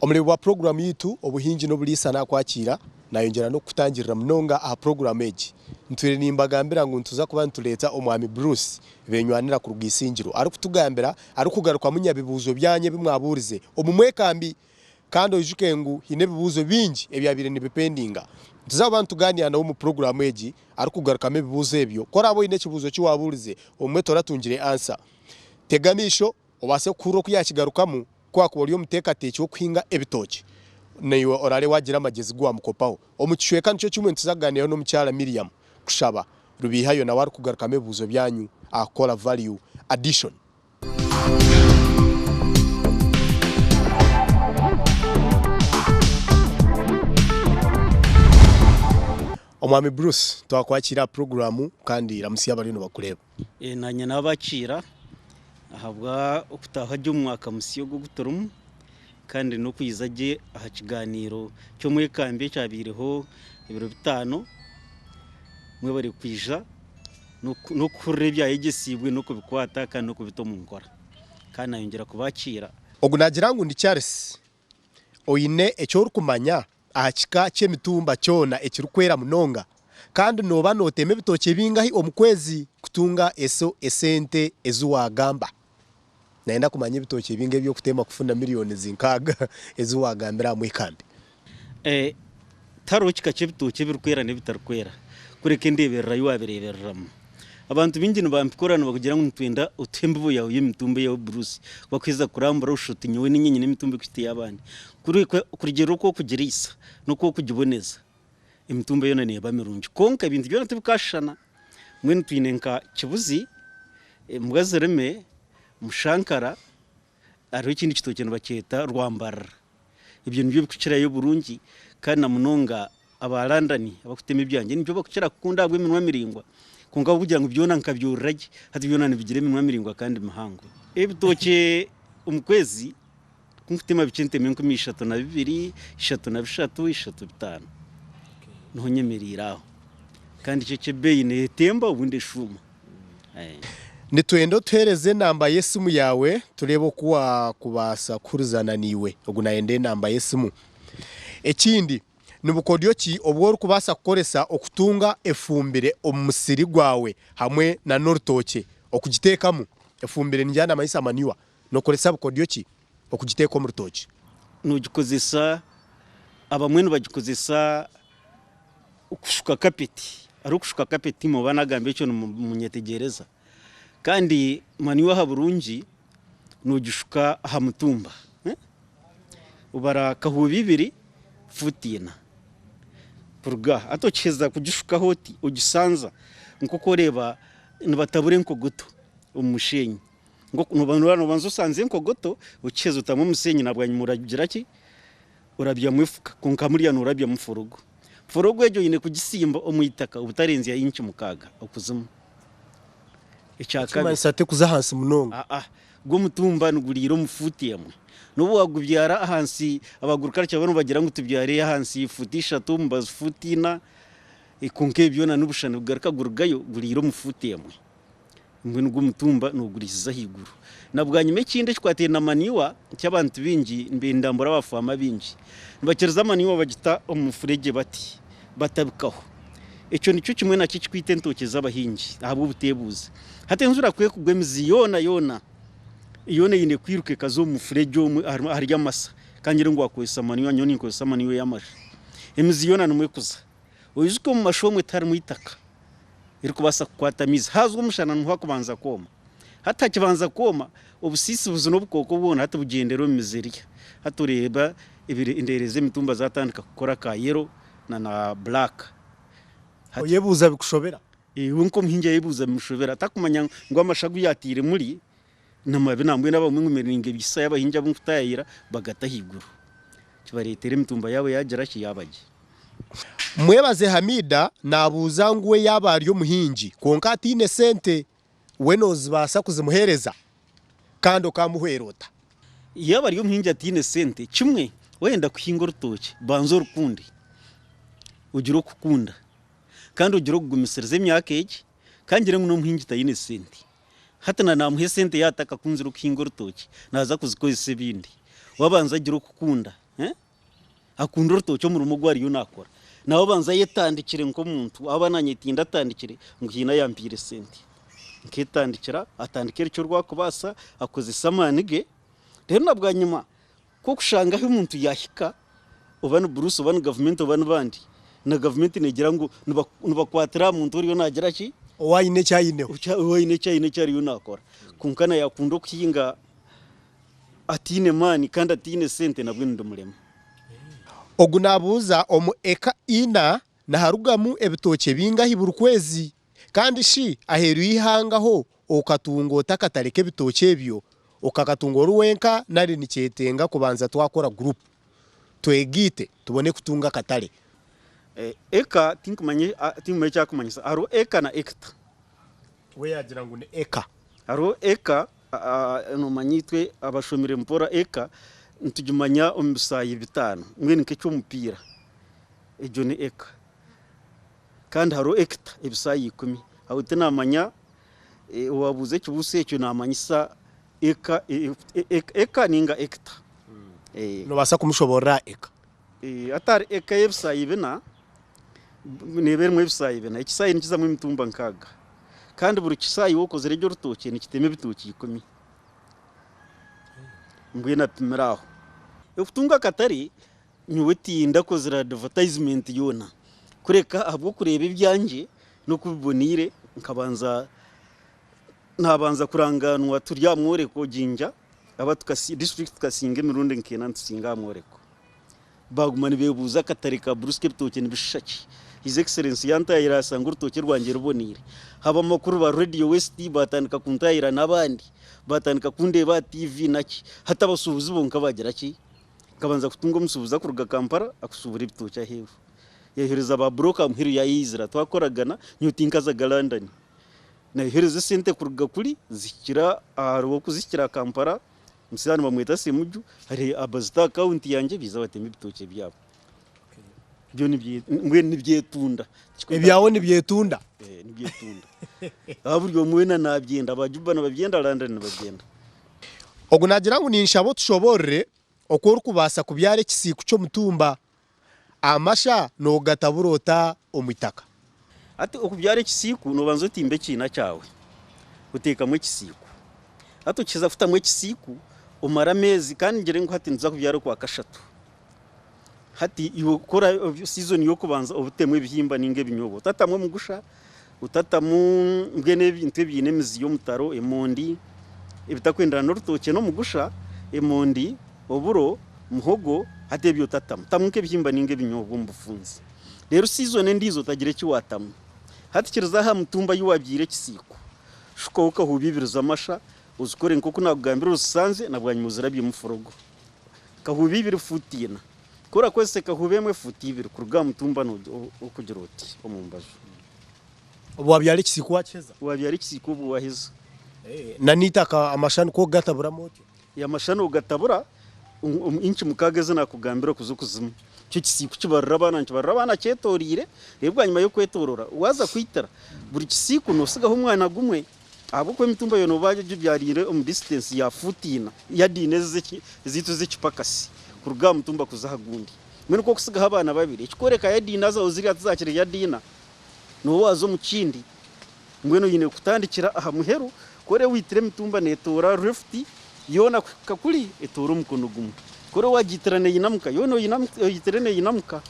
Omureebi wa puroguraamu yaitu Obuhingi n'Oburiisa naakwakiira, naayongyera n'okukutangirira munonga aha puroguraamu egi. Ntwire nimbagambira ngu nituza kuba nitureeta Omwami Bruce Benywanira kuruga Isingiro arikutugambira arikugarukamu nyabibuuzo byanyu ebi mwabuurize omu mwekambi. Kandi oijuke ngu haine ebibuuzo bingi ebyabaire nibipendinga. Nituza kuba nitugaaniira nawe omu puroguraamu egi arikugarukamu ebibuuzo ebyo. Ku oraabe oine ekibuuzo eki waabuurize obumwe toratungire ansa, tega amaisho obaase kuhurira oku yaakigarukamu. Ku waakuba ori omuteekateeki w'okuhinga ebitookye, naiwe oraare waagira amagyezi gu waamukopaho. Omu kicweka nikyo kimwe nituza kugaaniiraho n'omukyara Miriam Kushaba Rubiihayo nawe arikugarukamu ebibuuzo byanyu aha kukora Value Addition. Omwami Bruce, twakwakiira aha puroguraamu kandi ramutsya abariyo nibakureeba. Naanye naabakiira ahabwa okutaaha gye omu mwaka musya ogu ogu turimu kandi n'okwija gye aha kigaaniiro ky'omwekambi ekyabaireho ebiro bitaano. Mwebare kwija n'okuhurira ebyayegyesiibwe n'okubikwata kandi n'okubita omu nkora. Kandi naayongyera kubakiira. Ogu naagira ngu ndi Charles, oine eki orikumanya aha kika ky'emitumba kyona ekirikwera munonga? Kandi nooba nootema ebitookye bingahi omu kwezi kutunga eso esente ezi waagamba? Nayenda kumanya ebitookye bingahi ebi orikutema kufuna miriyoni zinkaaga ezi waagambira aha mwekambi. Tihariho kika ky'ebitookye ebirikwera n'ebitarikwera, kureka endeeberera ei waabireebereramu. Abantu baingi nibampikora nibagira ngu nitwenda otuhe embibo yaawe y'emitumba eyawe Bruce, bakuheeza kurambura oshusha oti nyowe niinye nyine emitumba ekukita ey'abandi. Kurugiirira oku orikugiriisa n'oku orikugiboneza, emitumba yoona neeba mirungi. Kwonka ebintu byona tibikaashushana. Mbwenu twine nka kibuzi, embwa zirime, mushankara, hariho ekindi kitookye nibakyeta rwambarara. Ebyo nibyo birikukirayo oburungi kandi na munonga aba London abakutema ebyangye nibyo bakukira kukunda ahabw'eminwa miraingwa. Kwonka ahabw'okugira ngu byona nkabyorora gye, hati byona nibigira eminwa miraingwa kandi mihango. Ebitookye omu kwezi ku nkutema bikye ntema 3200, 3300, 3500 niho nyemereire aho. Kandi ekyo eky'ebeeyi neetemba obundi eshuuma. Nitwenda otuheereze enamba y'esimu yaawe tureebe oku waakubaasa kuhurizana naiwe. Ogu naayenda enamba y'esimu. Ekindi, ni bukodyo ki obu orikubaasa kukoresa okutunga efumbire omu musiri gwawe hamwe n'orutookye? Okugiteekamu efumbire ningira namanyisa manure. Nookoresa bukodyo ki okugiteeka omu rutookye? Noogikozesa, abamwe nibagikozesa Okushuka kapeti, hariho okushuka kapeti oba nagamba ekyo nimunyetegyereza kandi manure aha burungi nogishuka aha mutumba obara kahuubi ibiri fuuti ina kuruga aha hati okiheza kugishukaho oti ogisanza nk'oku oreeba nibatabura enkogoto omu musheenyi nobanza osanze enkogoto okiheza otamu omusheenyi nabwanyima oragira ki Orabyamu efuka, kwonka murya noorabyamu forogo. Forogo egyo oine kugisimba omu itaka obutarenzya inci mukaaga okuzimu. Ekyakabiri. Ekimanyisa tekuza ahansi munonga. Aa, gwo omutumba niguriira omu fuuti emwe. N'obu waagubyara ahansi, aba agriculture bo nibagira ngu tubyare ahansi fuuti ishatu, omubazi fuuti ina, kwonka ebyo byona n'obusha nigugaruka gurugayo guriira omu fuuti emwe. Mbwenu ogwo omutumba nooguriisiza ahaiguru. Na bwanyima ekindi ekikwataine na manure ky'abantu baingi nibenda mbura aba faama baingi nibakiriza manure bagita omu mufuregye bati batabikaho. Ekyo nikyo kimwe nakyo ekirikwita entookye z'abahingi ahabw'obuteebuuza. Hati enjura ku erikugwa emizi yoona yoona yoona eine kwiruka ekaza omu mufuregye omwe ahari amasa. Ka ngire ngu waakozesa manure nyowe ninkozesa manure y'amasha. Emizi yoona nimwo ekuza. Oijuke omu masha omwe tiharimu eitaka erikubaasa kukwata amaizi haza omushana niho hakubanza kwoma. Hati hakibanza kwoma, obusiisi buzina obukooko bwona hati bugyendera omu mizi eriya. Hati oreeba endeere z'emitumba zatandika kukora ka yellow na na black. Oyebuuza bikushobera? Iwe nk'omuhingi ayebuuza bimushobera atakumanya ngu amasha agu yaataire muri namabi nambwenu abamwe ngu miringo ebisa y'abahingi abu nkutaayayira bagata ahaiguru kibareetera emitumba yaabo yaagira ki yaaba gye. Mwebaze Hamida naabuuza ngu we yaaba ari omuhingi kwonka ataine sente, we noozibaasa kuzimuheereza kandi okaamuhwera ota? Yaaba ari omuhingi ataine sente, kimwe wayenda kuhinga orutookye banza orukunde, ogire okukunda kandi ogire okugumisiriza emyaka egi, ka ngire ngu n'omuhingi taine sente. Hati na naamuha esente yaaba atakakunzire okuhinga orutookye, naaza kuzikozesa ebindi. Waabanza agira okukunda. Akunda orutookye omurimo ogu ariyo naakora. Nawe abanza ayetandikire nk'omuntu, ahakuba naanye tindatandikire ngu haine ayampaire sente. Nketandikira, atandika eki oru arikubaasa, akozesa amaani ge, reero na bwanyima ku orikushanga ahu omuntu yaahika, oba ni Bruce oba ni gavumenti oba ni bandi, na gavumenti neegira ngu nibakwatira aha muntu oriyo naagira ki? Ou aine eki aineho. Ou aine eki aine eki ariyo naakora. Kwonka na yaakunda okuhinga ataine maani kandi ataine sente nabwe nibimurema. Ogu naabuuza omu eka ina niharugamu ebitookye bingahi buri kwezi? Kandi shi aheeru y'eihanga ho okatunga ota akatare k'ebitookye ebyo? Okakatunga ori wenka nari nikyetenga kubanza twakora gurupu twegaite tubone kutunga akatare? Eka tinkumanya eki arikumanyisa. Hariho eka na ekita. We yaagira ngu ni eka. Hariho eka, noomanya itwe abashomire mpora eka nitugimanya omu bisaayi bitaano mbwenu nk'eky'omupiira egyo ni eka. Kandi hariho ekita ebisaayi ikumi. Aho tinamanya owaabuuza ekibuuzo ekyo naamanyisa eka eka nainga ekita. Noobaasa kumushoboorora aha eka? Hati eka y'ebisaayi bina neeba erimu ebisaayi bina. Ekisaayi nikizamu emitumba nkaaga. Kandi buri kisaayi waaba okozire gye orutookye nikitema ebitookye ikumi. Mbwenu apimire aho. Okutunga akatare nyowe tindakozire advertisement yoona kureka ahabw'okureeba ebyangye n'oku biboneire nkabanza nabanza kurangaanwa turi aha mworeko Jinja aba district tukasinga emirundi nk'ena nitusinga aha mworeko. Baaguma nibeebuuza akatare ka Bruce k'ebitookye nibishusha ki? His Excellency yantaahira ashanga orutookye rwangye ruboneire. Haba amakuru ba Radio West baatandika kuntaahira n'abandi baatandika kundeeba aha TV naki. Hati abashuubuzi bonka baagira ki? Nkabanza kutunga omushuubuzi akuruga Kampala akushuubura ebitookye aheeru. Yaayohereza ba buroka amuheru yaayeizira twakoragana nyowe tinkazaga London. Naayohereza esente kuruga kuri zihikira ahariho okuzihikira Kampala. Omusigazi nibamweta Ssemuju, hari abazita akawunti yangye baija batema ebitookye byabo. Byo mbwenu nibyetunda. Ebyawe nibyetunda? Eh, nibyetunda. Aha buri omwe weena nabyenda, aba Juba nibabyenda, London nibabyenda. Ogu naagira ngu ninshaba otushoboorore oku orikubaasa kubyara ekisiiku ky'omutumba. Amasha noogatabura ota omu itaka? Hati okubyara ekisiiku noobanza otimba ekiina kyawe oteekamu ekisiiku. Hati okiheza kutamu ekisiiku omara ameezi kandi ngire ngu hati nituza kubyara okwakashatu. Hati iwe kora sizoni y'okubanza obutemu ebihimba ninga ebinyobwa otatamu omugusha, otatamu mbwenu ebintu ebiine emizi y'omutaro emondi ebitakwenderana n'orutookye n'omugusha, emondi, oburo, muhogo hati ebyo otatamu. Tamu nk'ebihimba ninga ebinyobwa omu bufunzi. Reero sizoni endiijo otagira eki waatamu. Hati kiriza aha mutumba ahi waabyaire ekisiiko, shukaho kahuubi ibiri z'amasha ozikore nk'oku naakugambira ozisanze na bwanyima ozirabyemu furogo. Kahuubi ibiri fuuti ina. Ku orakozese kahuubi emwe fuuti ibiri kuruga aha mutumba okugira oti omu mbaju. Obu wabyara ekisiiko wakiheza? Wabyara ekisiiko obwo waheza. Na n'eitaka amasha nikwo okugataburamu otyo? Amasha nogatabura omu inci mukaaga ezi naakugambira kuza okuzimu. Nikyo ekisiiko kibarira abaana, nikibarira abaana kyetoreire, reero bwanyima y'okwetoorora waaza kwitira, buri kisiiko noosigaho omwana gumwe ahabw'okuba emitumba yoona oba ogibyariire omu distance ya fuuti ina, yadi ina ezi ezaitu ez'ekipakasi kuruga aha mutumba kuza aha gundi. Mbwenu ku orikusigaho abaana babiri, ekikworeka yadi ina zaawe ziriya tizaakiri yadi ina, nooba waaza omu kindi. Mbwenu oine kutandikira aha muheru, ku ore waitire emitumba neetoora left, yoona kuhika kuri etoora omukono gumwe. Ku ore waagiitira neeyinamuka, yoona oitire neeyinamuka.